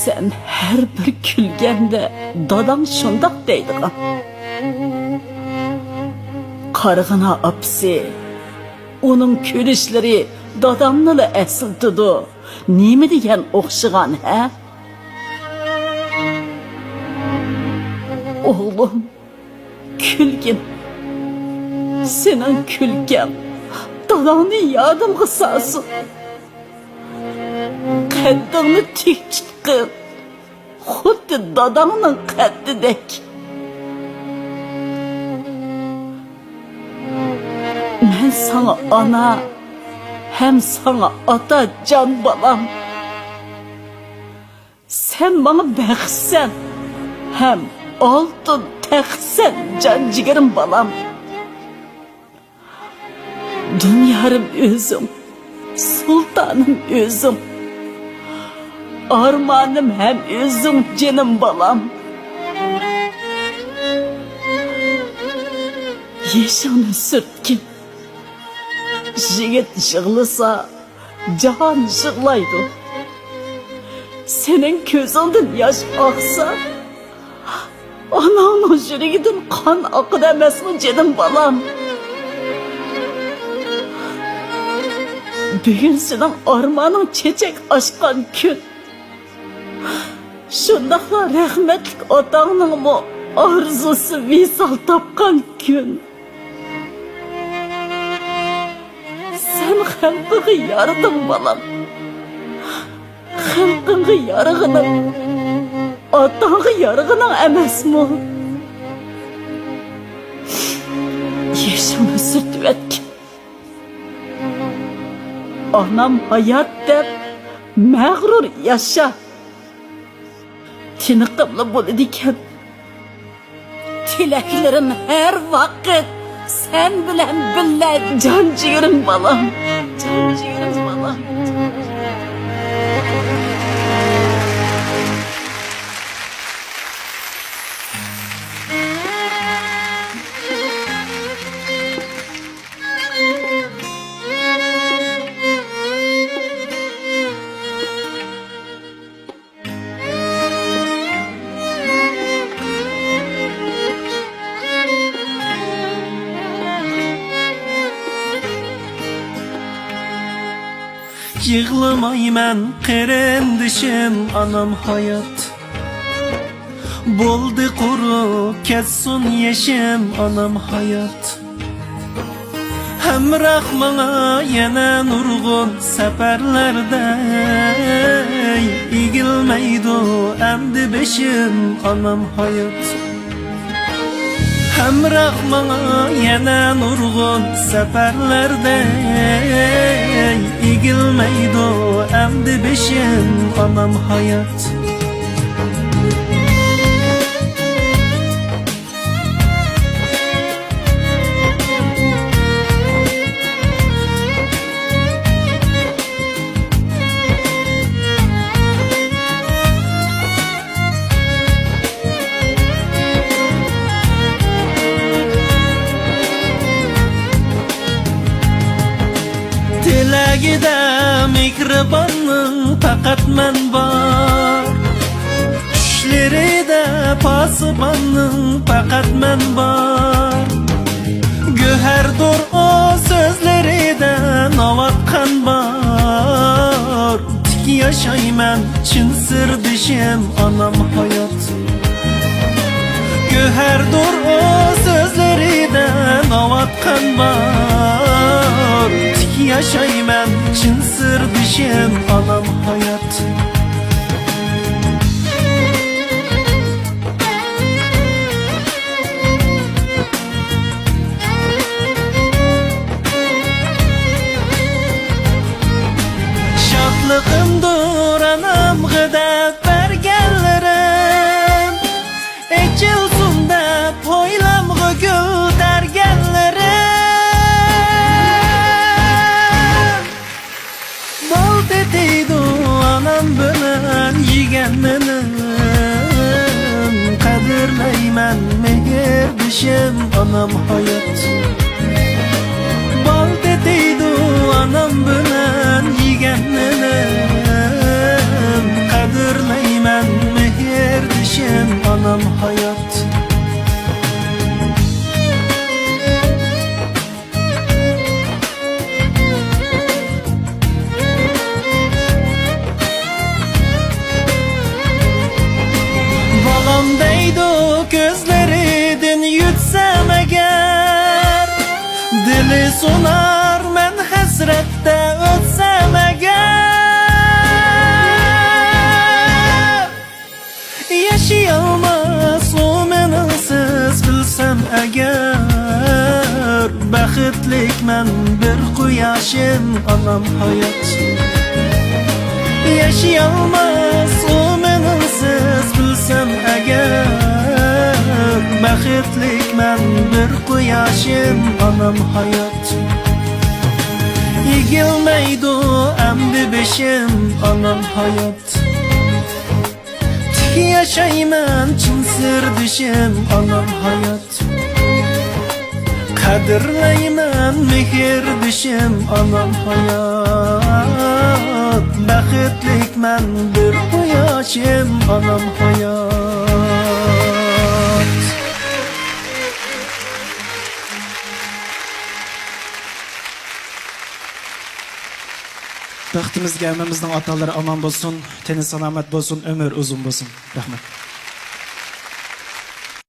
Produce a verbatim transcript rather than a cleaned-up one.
سەن ھەر بىر كۈلگەندە داداڭ شۇنداق دەيدىغان. قارىغىنا ئاپىسى، ئۇنىڭ كۈلۈشلىرى دادامنىلا ئەسلىتىدۇ. نېمە دېگەن ئوخشىغان، ھە؟ ئوغلۇم، كۈلگىن. سېنىڭ كۈلكەڭ داداڭنى يادىمغا سالسۇن. قەددىڭنى تىك تۇتقىن، خۇددى داداڭنىڭ قەددىدەك. مەن ساڭا ئانا، ھەم ساڭا ئاتا، جان بالام. سەن ماڭا بەختسەن، ھەم ئالتۇن تەختسەن، جان جىگىرىم بالام. دۇنيارىم ئۆزۈڭ، سۇلتانىم ئۆزۈڭ، ئارمانىم ھەم ئۆزۈڭ، جېنىم بالام. يېشىڭنى سۈرتكىن. يىگىت يىغلىسا، جاھان يىغلايدۇ. سېنىڭ كۆزۈڭدىن ياش ئاقسا، ئاناڭنىڭ يۈرىكىدىن قان ئاقىدۇ ئەمەسمۇ، جېنىم بالام؟ بۈگۈن سېنىڭ ئارمانىڭ چېچەك ئاچقان كۈن. شۇنداقلا رەھمەتلىك ئاتاڭنىڭمۇ ئارزۇسى ۋىسال تاپقان كۈن. سەن خەلقىڭگە يارىدىڭ، بالام. خەلقىڭگە يارىغىنىڭ، ئاتاڭغا يارىغىنىڭ ئەمەسمۇ؟ يېشىڭنى سۈرتۈۋەتكىن. ئانام ھايات دەپ مەغرۇر ياشا. تىنىقىملا بولىدىكەن. تىلەكلىرىم ھەر ۋاقىت سەن بىلەن بىللە، جان جىگىرىم بالام. جان جىگىرىم بالام. يىغلىمايمەن قېرىندىشىم، ئانام ھايات. بولدى قۇرۇپ كەتسۇن يېشىم، ئانام ھايات. ھەمراھ ماڭا يەنە نۇرغۇن سەپەرلەردە، ئېگىلمەيدۇ ئەمدى بېشىم، ئانام ھايات. ھەمراھ ماڭا يەنە نۇرغۇن سەپەرلەردە، ئېگىلمەيدۇ ئەمدى بېشىم، ئانام ھايات. تىلەكلىرىدە مېھرىباننىڭ پەقەت مەن بار. چۈشلىرىدە پاسىباننىڭ پەقەت مەن بار. گۆھەردۇر ئۇ سۆزلىرىدە ناۋات قان بار. تىك ياشايمەن چىن سىردىشىم، ئانام ھايات. گۆھەردۇر ئۇ سۆزلىرىدە ناۋات قان بار. تىك ياشايمەن چىن سىردىشىم، ئانام ھايات. شادلىقىمدۇر ئانامغا دەپ بەرگەنلىرىم، ئېچىلسۇن دەپ ھويلامغا گۈل تەرگەنلىرىم. بال تېتىيدۇ ئانام بىلەن يېگەن نېنىم، قەدىرلەيمەن مېھىردىشىم، ئانام ھايات. بال تېتىيدۇ ئانام بىلەن يېگەن نېنىم، قەدىرلەيمەن سۇنار مەن ھەسرەتتە ئۆتسەم ئەگەر، ياشىيالماس ئۇ مېنىڭسىز بىلسەم ئەگەر، بەختلىك مەن بىر قۇياشىم ئانام ھايات. ياشىيالماس ئۇ مېنىڭسىز بىلسەم ئەگەر، بەختلىك مەن بىر قۇياشىم ئانام ھايات. ئېگىلمەيدۇ ئەمدى بېشىم ئانام ھايات. تىك ياشايمەن چىن سىردىشىم ئانام ھايات. قەدىرلەيمەن مېھىردىشىم ئانام ھايات. بەختلىك مەن بىر قۇياشىم ئانام ھايات. بەختىمىزگە ھەممىمىزنىڭ ئاتالىرى ئامان بولسۇن، تېنى سالامەت بولسۇن، ئۆمۈر ئۇزۇن بولسۇن. رەھمەت.